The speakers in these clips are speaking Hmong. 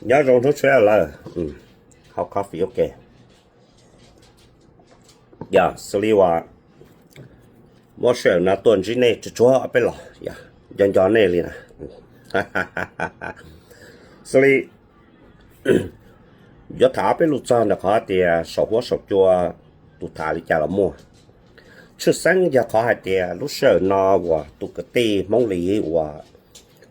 Nyob zoo hnub tshua lawm, hau coffee ua ke. Yog xws li uas muab sij hawm no tuaj ntsib nej tsuag tsuag peb los, nco nco nej li na. Xws li yuav tham peb lus txog ntawm qhov tias saum huab saum cua tus tham li cas los muaj. Tshwj xeeb yog qhov hais tias lub sij hawm no uas tus kwv tij Hmoob Lis uas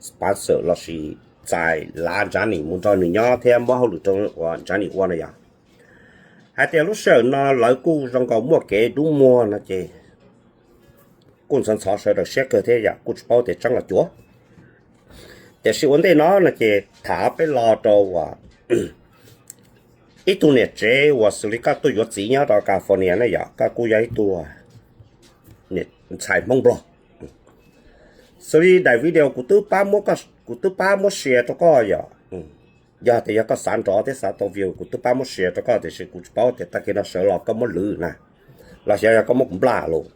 sponsor lossis txais lav journey mus nrog nws nyob thiab muab hauj lwm rau uas journey ua no yog hais tias lub sij hawm no lawv kuj zoo nkaus muaj kev dub muag no ces kuj ntxhov ntxhov sawv daws siab kawg thiab yom, kuj tsis paub tias tseeb los cuav. Tiam sis ua ntej no no ces tham peb lo rau uas ib tug niam tsev uas xws li koj tuaj yuav txiv nyob rau California na yom, koj kuj yog ib tug ntxhais Hmoob Nplog. Xws li daim video kuv twb pab muab share rau koj yom, yog tias yog koj xav nrov thiab xav tau view kuv twb pab muab share rau koj, tiam sis kuv tsis paub tias tag kis no sawv los koj muab lwv na, los xyov yog koj muab kuv nplaj los.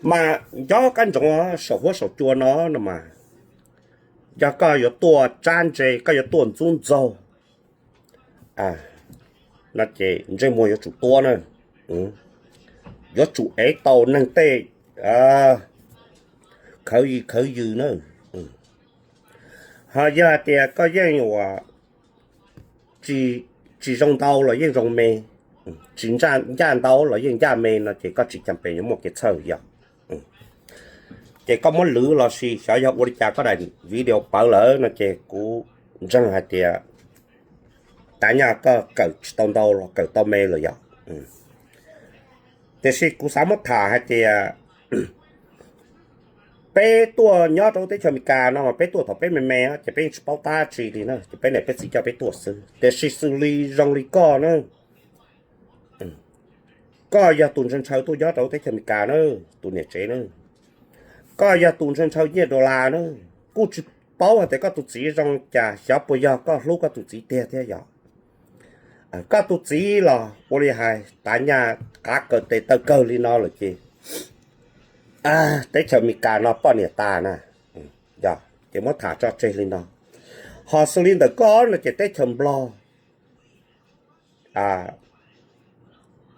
Mas nco qab ntsoov saum huab saum cua no no mas, yog koj yuav tuaj tsab ntse, koj yuav tuaj ntxub ntxaug no ces ntsej muag yuav tsum tuab na, yuav tsum ev tau neeg tej khawv yws khawv yws na. Ho yog hais tias koj yeej uas tsis zoo ntau los yeej zoo me, tsis ncaj ntau los yeej ncaj me no ces koj tsis cas pes yuav muaj kev txhawj yog. Ces koj muab lwv lossis xyov yog ua li cas koj daim video pawv lawm no ces kuv ntseeg hais tias tav nyaj koj kawm tsis tau ntau los kawm tau me lawm yog. Tiam sis kuv xav muab tham hais tias peb tuaj nyob rau teb chaws Amelikas no mas peb tuaj thaum peb me me ces peb yeej tsis paub tab tsi li na, ces peb niam peb txiv coj peb tuaj xwb. Tiam sis xws li zoo li koj na, koj yog tus ntshaw ntshaw tuaj nyob rau teb chaws Amelikas na, tus niam tsev na, koj yog tus ntshaw ntshaw nyiaj dollar na, kuj tsis paub hais tias koj tus txiv zoo cas, xyov puas yog koj hlub koj tus txiv tiag thiab yog. Koj tus txiv los ua li hais tav nyaj qav kaws tes taw kawg li no lawm ces teb chaws Amelikas no poj niam tas na. Yog ces muab tham tso tseg li no. Ho xws li ntawm koj no ces teb chaws Nplog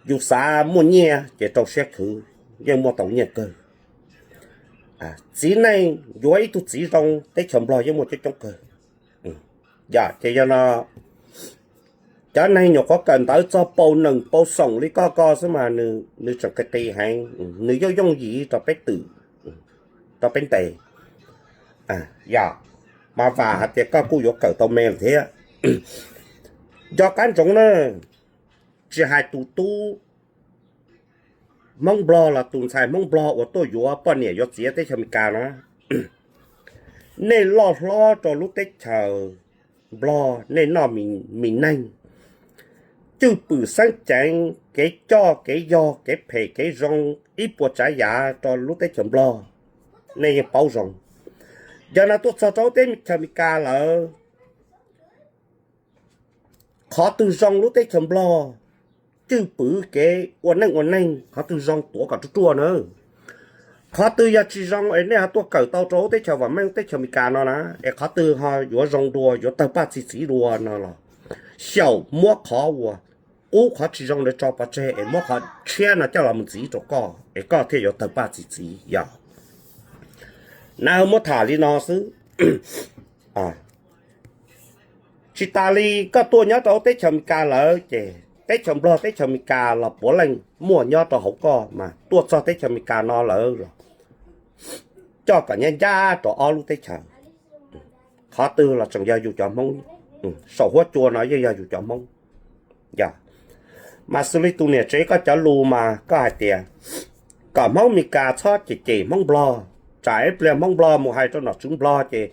yus xav muaj nyiaj ces rau siab khwv, yeej muaj tau nyiaj kawg. Txiv neej yuav ib tug txiv zoo teb chaws Nplog yeej muaj coob coob kawg. Yog ces yog no cov neeg nyuam qhuav kawm ntawv txog paus nees paus xoom li koj ko xwb mas nws tseem qis qis heev, nws yooj yooj yim rau peb twm, rau peb ntes. Yog, mas vam hais tias koj kuj yuav kawm tau me lawm thiab. Nco qab ntsoov na, tsis hais tus tub Hmoob Nplog los tus ntxhais Hmoob Nplog uas tuaj yuav poj niam yuav txiv teb chaws Amelikas na, nej loj hlob rau lub teb chaws Nplog nej noj mis neeg, cwj pwm xeeb ceev, kev coj kev yog, kev phem kev zoo, ib puas tsav yav rau lub teb chaws Nplog, nej yeej paub zoo. Yog no tuaj txog rau teb chaws Amelikas lawm, qhov twg zoo lub teb chaws Nplog, cwj pwm kev ua neej ua neeg, qhov twg zoo tuav kom ruaj ruaj na. Qhov twg yog tsis zoo es nej ho tuaj kawm tau rau teb chaws vam meej teb chaws Amelikas no na, es qhov twg ho yuav zoo dua, yuav tawg paj txi txiv dua no los xyaum muab qhov uas qub qhov tsis zoo ntawd tso pov tseg es muab qhov tshiab no coj los mus ntxiv rau koj es koj thiaj yuav tawg paj txi txiv yog. Na muab tham li no xwb. Tsis tas li koj tuaj nyob rau teb chaws Amelikas lawm ces teb chaws Nplog teb chaws Amelikas los puav leej muaj nyob rau hauv koj, mas tuaj txog teb chaws Amelikas no lawm los coj kom ncaj ncaj rau ob lub teb chaws. Qhov twg los tseem yog yus cov Hmoob, saum huab cua no yeej yog yus cov Hmoob. Yog, mas xws li tus niam tsev koj cov lus mas koj hais tias kom Hmoob Amelikas txhob cem cem Hmoob Nplog, tsam ib pliag Hmoob Nplog mus hais rau nom tswv Nplog ces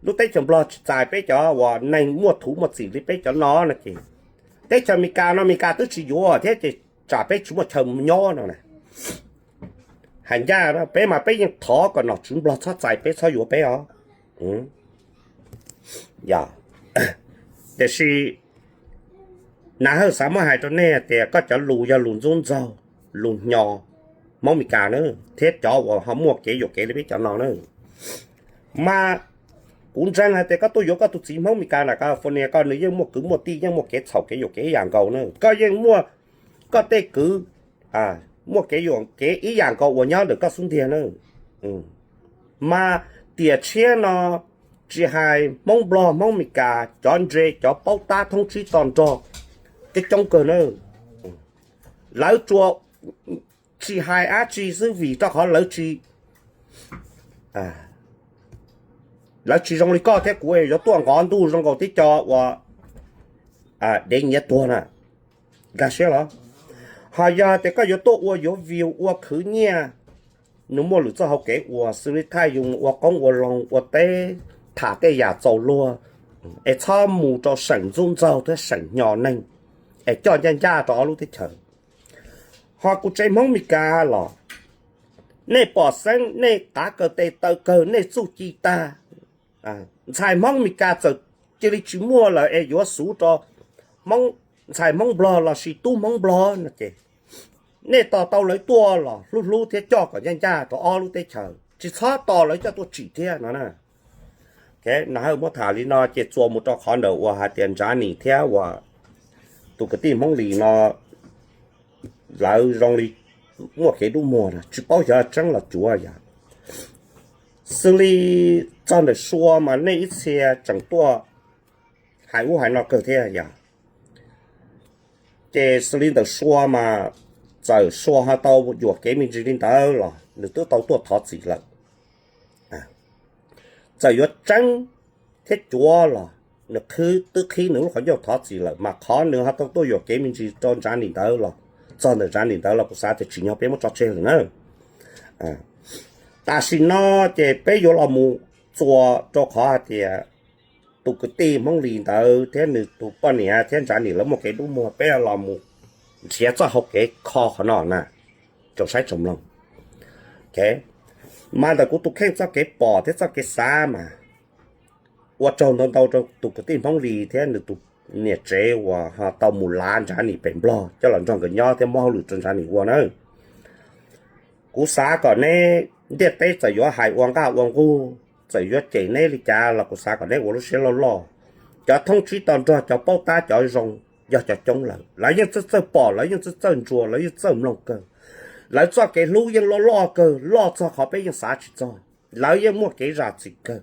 lub teb chaws Nplog tsis txais peb cov uas neeg muaj thuv muaj txim li peb cov no no ces teb chaws Amelikas no Amelikas twb tsis yuav thiab ces tsam peb tsis muaj chaw nyob no na. Hais ncaj peb mas peb yeej thov kom nom tswv Nplog txhob txais peb txhob yuav peb os. Yog, tiam sis Nas Hawj xav muab hais rau nej tias koj cov lus yog lus ntxub ntxaug, lus hnyo Hmoob Amelikas na, thiab cov uas ho muaj kev yuam kev li peb cov no na. Mas Kuv ntseeg hais tias koj tuaj yuav koj tus txiv Hmoob Meskas na, California koj nws yeej muaj kwv muaj tij, yeej muaj kev txhaum kev yuam kev ib yam nkaus na. Koj yeej muaj koj tej kwv, muaj kev yuam kev ib yam nkaus uas nyob ntawm koj xub ntiag na. Mas tiam tshiab no tsis hais Hmoob Nplog Hmoob Meskas, cov ntse cov paub tab thoob tsib to nrog coob coob kawg na. Lawv tsuas tsis hais dab tsi xwb vim rau qhov lawv tsis, lawv tsis zoo li koj thiab kuv yuav tuaj nqov ntuj zoo nkaus tib co uas dev nyiav tuag na. Nkag siab los? Ho yog tias koj yuav tuaj ua yuav view ua khwv nyiaj, nws muaj lwm txoj hauv kev ua xws li thaj yus ua qoob ua loo ua teb, tham tej yam txaus luag, es txhob mus rau seem ntxub ntxaug thiab seem hnyos neeg, es coj ncaj ncaj rau ob lub teb chaws. Ho kuv tsev Hmoob Meskas los, nej pom xeeb nej qav kaws tes taw kawg nej txuj ci tag, ntxhais Hmoob Meskas txawm cia li tsis muaj lawm es yuav xuv rau ntxhais Hmoob Nplog lossis tub Hmoob Nplog no ces nej tos tau lawv tuaj los hlub hlub thiab coj kom ncaj ncaj rau ob lub teb chaws, tsis txhob tos lawv coj tuaj tsim thiab no na. No hawj muab tham li no ces txuas mus rau qhov ntawm uas hais tias Ntsab Nim thiab uas tus kwv tij Hmoob Lis no, lawv zoo li muaj kev dub muag na, tsis paub xyov tseeb los cuav yog. Xws li txog ntawm Sua mas nej ib txhia tseem tuaj hais ub hais no kawg thiab yog. Ces xws li ntawm Sua mas txawm Sua ho tau yuam kev me ntsis li ntawd los nws twb tau tuaj thov txim lawm. Txawm yuav tseeb thiab cuav los nws qhib twb qhib nws lub qhov ncauj thov txim lawm, mas qhov nws ho tau tuaj yuam kev me ntsis rau Ntsab Nim ntawd los, txog ntawm Ntsab Nim ntawd los kuv xav tias tsim nyog peb muab tso tseg lawm na. Tam sim no ces peb yuav los mus txuas rau qhov hais tias tus kwv tij Hmoob Lis ntawd thiab nws tus poj niam thiab Ntsab Nim lawv muaj kev dub muag, peb los mus nrhiav txoj hau kev kho qhov no na, tsoom saib tsoom mloog. Mas ntawm kuv tus kheej txoj kev pom thiab txoj kev xav mas ua tsaug ntau ntau rau tus kwv tij Hmoob Lis thiab nws tus niam tsev uas ho tau mus lav Ntsab Nim pem Nplog coj los nrog nkawd nyob thiab muab hauj lwm rau Ntsab Nim ua na. Kuv xav kom neb ntiaj teb txawm yuav hais ua nqaj ua nqug, txawm yuav cem neb li cas los kuv xav kom neb ua lub siab loj loj. Cov thoob tsib to nrog cov paub tab cov zoo yog cov coob lawm, lawv yeej txawj txawj pom, lawv yeej txawj txawj ntsuas, lawv yeej txawj mloog kawg. Lawv txoj kev hlub yeej loj loj kawg, loj txog qhov peb yeej xav tsis txog. Lawv yeej muaj kev zam txim kawg.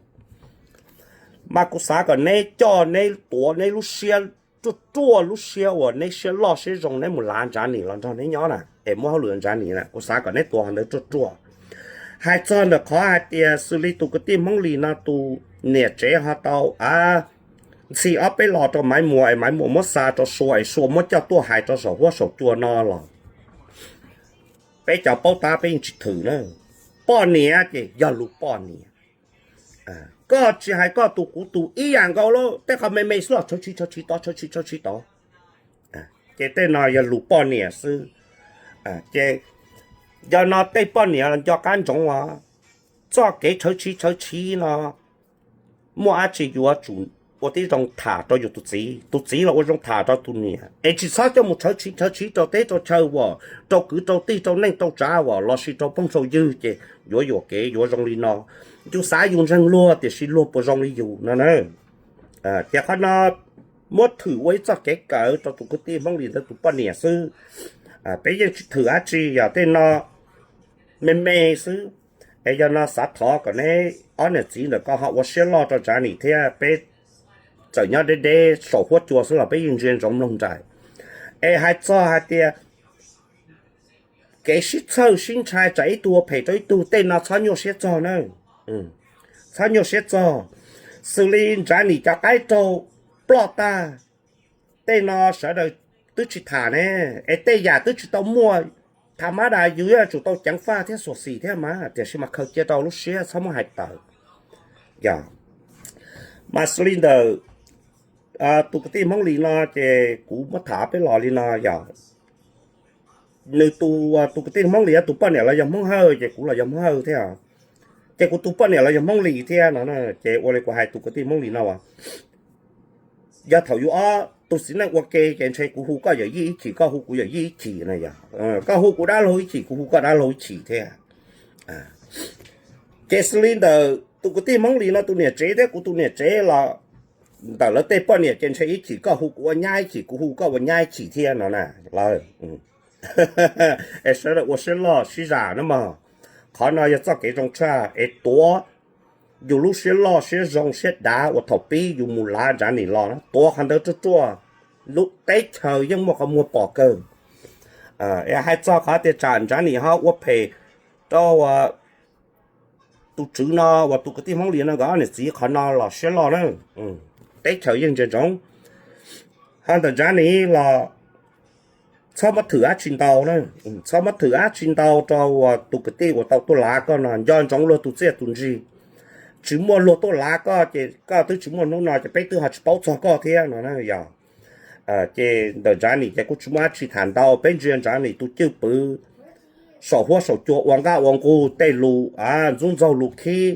Mas kuv xav kom neb coj neb tuav neb lub siab ruaj ruaj, lub siab uas neb siab loj siab zoo neb mus lav Ntsab Nim los nrog neb nyob na, es muab hauj lwm Ntsab Nim na, kuv xav kom neb tuav qhov ntawd ruaj ruaj. Hais txog ntawm qhov hais tias xws li tus kwv tij Hmoob Lis no tus niam tsev ho tau ntxhi ob peb lo rau Maiv Muas es Maiv Muas muab xa rau Sua es Sua muab coj tuaj hais rau saum huab saum cua no los peb cov paub tab peb yeej tsis thwm na. Poj niam ces yog lus poj niam. Koj tsis hais koj tus kuv tus ib yam nkaus lauj, tej qhov me me xwb los tshawv tshawv tshawv tshawv tod, tshawv tshawv tshawv tshawv tod. Ces tej no yog lus poj niam xwb. Ces yog no tej poj niam los nco qab ntsoov os, txoj kev tshawv tshawv tshawv tshawv no muaj dab tsi yuav tsum ua tib zoo tham rau yus tus txiv, tus txiv los ua zoo tham rau tus niam, es tsis txhob coj mus tshawv tshawv tshawv rau teb rau chaw uas, rau kwv rau tij rau neej rau tsav uas lossis rau phooj rau ywg ces yuav yuam kev yuav zoo li no. Yus xav yus ntseeg luag tiam sis luag puas zoo li yus no na. Ces qhov no muab thwm ua ib txoj kev kawm rau tus kwv tij Hmoob Lis ntawd tus poj niam xwb. Peb yeej tsis thwm dab tsi, yog tej no me me xwb. Es yog no xav thov kom neb ob niam txiv ntawm ko ho ua siab loj rau Ntsab Nim thiab peb txawm nyob deb deb saum huab cua xwb los peb yeej ntsia ntsoov mloog nraim. Es hais txog hais tias kev sib txhawj sib ntshai tsam ib tug ua phem rau ib tug, tej no txhob nyuaj siab txog na. Txhob nyuaj siab txog. Xws li Ntsab Nim cov qaib raug ploj tag, tej no sawv daws twb tsis tham ne, es tej yam twb tsis tau muaj, tham mab das yus yuav tsum tau ceev faj thiab xuam xim thiab mas, tiam sis mas khaws cia rau lub siab txhob muab hais tawm. Yog, mas xws li ntawm tus kwv tij Hmoob Lis no ces kuv muab tham peb los li no yog, nws tus, tus kwv tij Hmoob Lis tus poj niam los yog Hmoob Hawj ces kuv los yog Hmoob Hawj thiab. Ces kuv tus poj niam los yog Hmoob Lis thiab no, ces ua li kuv hais tus kwv tij Hmoob Lis no as, yog thaum yus ob tug txiv neej ua ke ces ntshe kuv hu koj yawm yij ib chim, koj hu kuv yawm yij ib chim na yog, koj hu kuv dab laug ib chim, kuv hu koj dab laug ib chim thiab. Ces xws li ntawm tus kwv tij Hmoob Lis no tus niam tsev thiab kuv tus niam tsev los ntawm lawv tej poj niam ces ntshe ib chim koj hu kuv ua nyab ib chim kuv hu koj ua nyab ib chim thiab no na. Lawv es sawv daws ua siab loj siab zam na mog. Qhov no yog txoj kev zoo tshaj es tuav yus lub siab loj siab zoo siab dav uas thaum pib yus mus lav Ntsavnis los na, tuav qhov ntawd ruaj ruaj, lub teb chaws yeej muaj qhov muag pom kawg. Hais txog qhov tias tsam Ntsavnis ho ua phem rau tus tswv no uas tus kwv tij Hmoob Lis no nkawd ob niam txiv qhov no los siab loj na, teb chaws yeej ntsia ntsoov. Ho ntawm Ntsavnis los txhob muab thwm dab tsi ntau na, txhob muab thwm dab tsi ntau rau uas tus kwv tij uas tau tuaj lav koj no, nco ntsoov luag tus txiaj tus ntsig. Tsis muaj luag tuaj lav koj ces koj twb tsis muaj hnub no ces peb twb ho tsis paub txog koj thiab no yog. Ces ntawm Ntsavnis ces kuj tsis muaj dab tsi tham ntau, peb ntsia Ntsavnis tus cwj pwm saum huab saum cua ua nqaj ua nqug tej lus ntxub ntxaug lus khib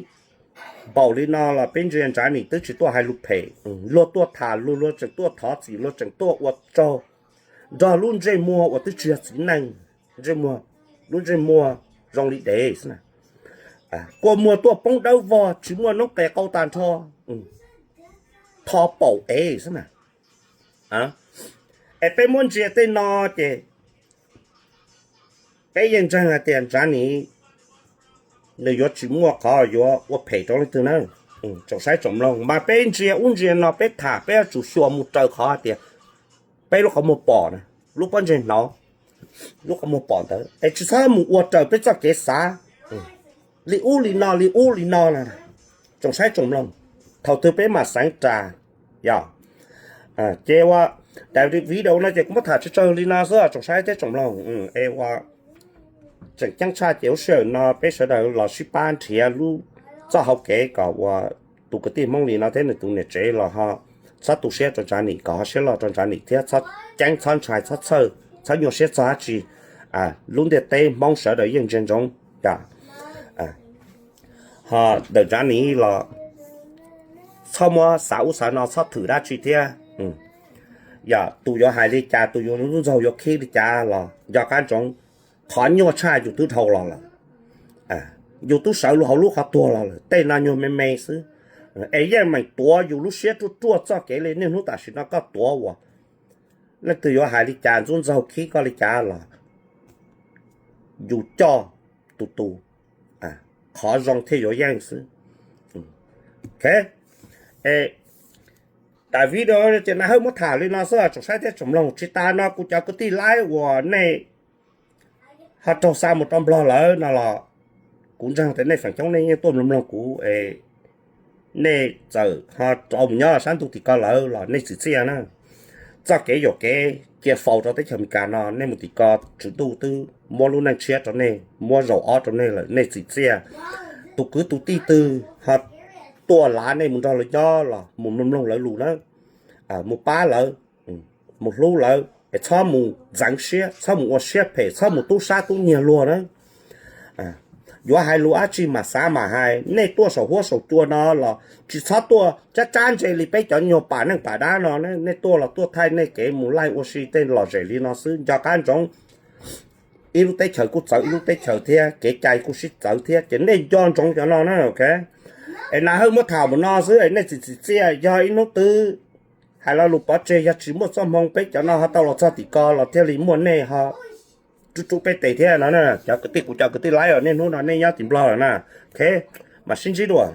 npaum li no los peb ntsia Ntsavnis twb tsis tuaj hais lus phem, luag tuaj tham luag, luag tseem tuaj thov txim, luag tseem tuaj ua tsaug nrog lub ntsej muag uas twb tsis yog txiv neej, ntsej muag, lub ntsej muag zoo li dev xwb na. Kua muag tuaj poob dawb vog tsis muaj noob qes qau tag nrho, tho paum ev xwb na. Es peb muab ntsia tej no ces peb yeej ntseeg hais tias Ntsavnis nws yuav tsis muaj qhov yuav ua phem rau leej twg na. Tsoom saib tsoom mloog mas peb ntsia ub ntsia no peb tham peb yuav tsum xyuas mus raws qhov hais tias peb lub qhov muag pom na, lub pob ntseg hnov, lub qhov muag pom ntawd es tsis txhob mus ua raws peb txoj kev xav li ub li no li ub li no na. Tsoom saib tsoom mloog, thaum twg peb mam xeev ras yog. Ces ua daim video no ces kuv muab tham tsawg tsawg li no xwb tsoom saib thiab tsoom mloog. Es ua tseem ceeb tshaj ces lub sij hawm no peb sawv daws los sib pab nrhiav lub txoj hau kev kom ua tus kwv tij Hmoob Lis no thiab nws tus niam tsev los ho txhob tu siab rau Ntsavnis, kom ho siab loj rau Ntsavnis thiab txhob ceeb txhob ntshai txhob txhawj txhob nyuaj siab txog dab tsi. Lub ntiaj teb Hmoob sawv daws yeej ntsia ntsoov. Ho ntawm Ntsavnis los txhob muab xav ub xav no txhob thwm dab tsi thiab. Yog tus yuav hais li cas tus yuav ntxub ntxaug yuav khib li cas los nco qab ntsoov, qhov nyuaj tshaj yus twb dhau los lawm. Yus twb sawv lug hauv lub qhov tuag los lawm, tej no nyuag me me xwb. Es yeej meem tuav yus lub siab ruaj ruaj txoj kev li niaj hnub tam sim no koj tuav uas leej twg yuav hais li cas ntxub ntxaug khib koj li cas los yus coj tus tus, qhov zoo thiaj yuav yeej xwb. Daim video ces na hawb muab tham li no xwb tsoom saib thiab tsoom mloog, tsis tas no kuv cov kwv tij laib uas nej ho raug xa mus rau Nplog lawm no los kuv ntseeg tias nej feem coob nej yeej tuaj mloog mloog kuv, nej txawm ho rau mus nyob sab ntuj tim ko lawm los nej txim txiaj na. Txoj kev yuam kev cia faus rau teb chaws Amelikas no nej mus tim ko Tswv Ntuj twb muab lub neej tshiab rau nej, muab zaum ob rau nej lawm nej txim txiaj. Tus kwv tus tij twg ho tuaj lav nej mus nrog lawv nyob los mus mloog mloog lawv lus na, mus pab lawv, mus hlub lawv es txhob mus ntxeev siab, txhob mus ua siab phem, txhob mus tub sab tub nyiag luag na. Yuav hais lus dab tsi mas xav mas hais, nej tuaj saum huab saum cua no los tsis txhob tuaj tsab tsab ntse li peb cov nyuag pam neej pam dab no, nej tuaj los tuaj thaij nej kev mus laij ua si tej lom zem li no xwb nco qab ntsoov. Ib lub teb chaws kuj txawv ib lub teb chaws thiab kev cai kuj sib txawv thiab ces nej nco ntsoov cov no na. Es na hawb muab tham mus no xwb es nej txim txim txiaj, yog ib hnub twg hais lo lus pov tseg yog tsis muaj txoj hmoo peb cov no ho tau los txog tim ko los thiaj li muaj nej ho rub rub peb tes thiab no. Cov kwv tij kuv cov kwv tij laib os, niaj hnub no nej nyob tim Nplog lawm na, ok, mam sib ntsib dua.